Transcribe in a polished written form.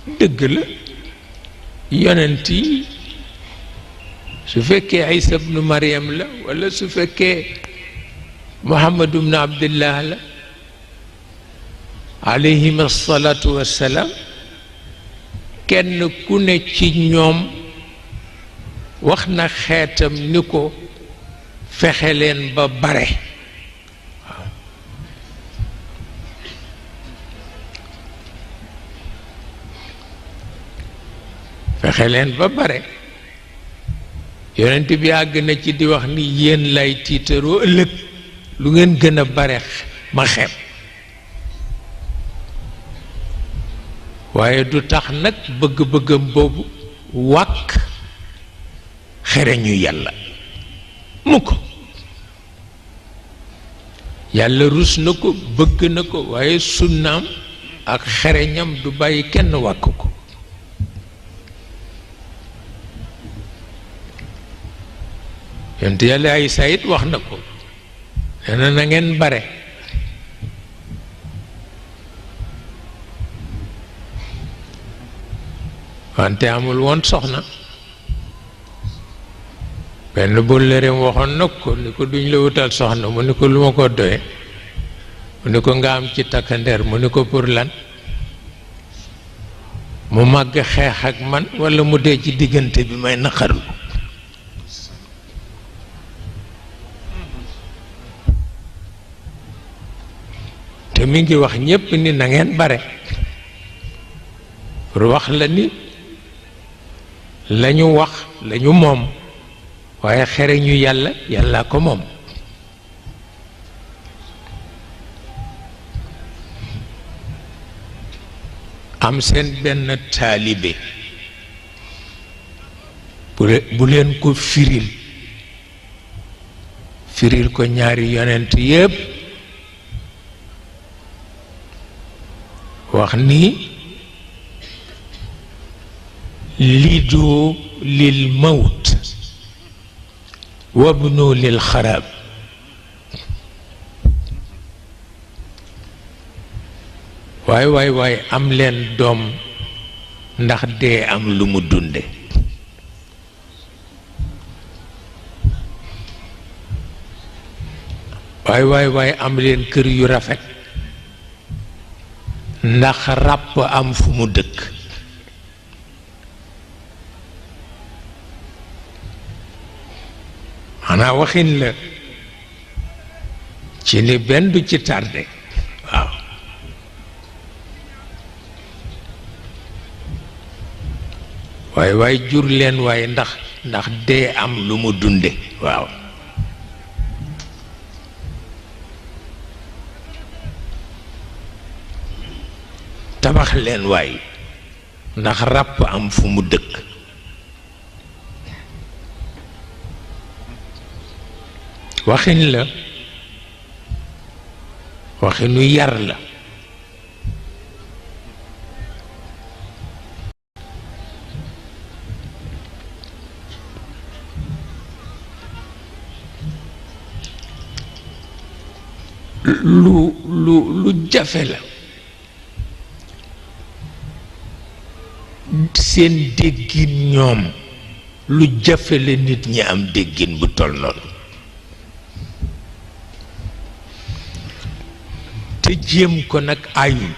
dëgg la yonent yi su fekkee Issa ibnu Maryam la walla su fekkee Mouhamadou ibnu Abdallah la aleyhim asalaatu wassalaam kenn ku ne ci ñoom wax na xeetam ni ko fexe leen ba bare waaw fexe leen ba bare yonent bi àgg na ci di wax ni yéen lay tiitaroo ëllëg lu ngeen gën a bare ma xeeb waaye du tax nag bëgg-bëggam boobu wàkk xereñu yàlla mu ko yàlla rus na ko bëgg na ko waaye sunnaam ak xereñam du bàyyi kenn wàkk ko yonent yàlla Issa it wax na ko nee na na ngeen bare wante amul woon soxna benn bëllëreem waxoon na ko ni ko duñ la wutal soxna mu ni ko lu ma ko doye mu ni ko nga am ci takkandeer mu ni ko pour lan mu màgg xeex ak man walla mu dee ci diggante bi may naqarlu te mi ngi wax ñépp ni na ngeen bare pour wax la ni lañu wax lañu moom waaye xere ñu yàlla yàlla ko moom am seen benn taalibe bu leen ko firil ko ñaari yonent yépp wax ni lidu lil mawt wabnu lil xarab waay am leen doom ndax dee am lu mu dunde waay am leen kër yu rafet ndax ràpp am fu mu dëkk xanaa waxin la ci ni benn du ci tardé waaw waay jur leen waaye ndax dee am lu mu dunde waaw tabax leen waay ndax ràpp am fu mu dëkk waxin la waxinu yar la lu jafe la seen déggin ñoom lu jafe la nit ñi am déggin bu toll noonu te jéem ko nag ayul